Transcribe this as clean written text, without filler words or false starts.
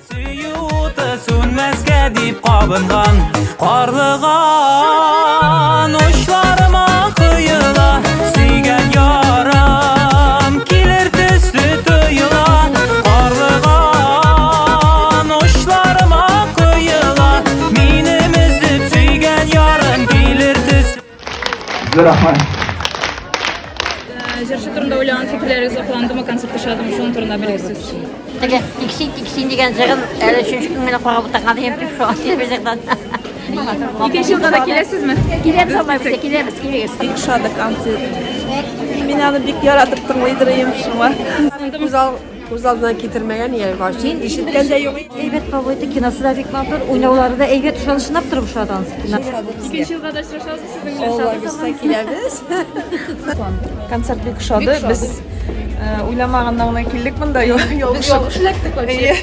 Сөю уты сүнмәскә дип кабынган Карлыган очларыма коела. Сөйгән ярым килер төсле тоела. Карлыган очларыма коела. Минем өзеп сөйгән ярым килер төсле. Зур рәхмәт. Җырчы турында уйлаган фикерләрегез акландымы, концерт ошадымы, шуның турында белгесез. Теге тик син, тик син дигән җырын әле өченче көн генә карап утырган идем дип шуңа телевизордан. Икенче елда да киләсезме? Киләбез, Алла бирсә, киләбез, килегез. Бик ошады концерт. Мин аны бик яратып тыңлыйдыр идем шуңа. Күз ал күз алдына китермәгән я вообще ишеткән дә юк. Әйбәт кабул итте, киносы да бик матур, уйнаулары да әйбәт, ышанычынап торып ошады анысы кино. Икенче елга да очрашабызмы сезнең белән? Алла бирсә киләбез. Концерт бик ошады. Без уйламаганнан гына килдек монда. Ялгыш эләктек вообще.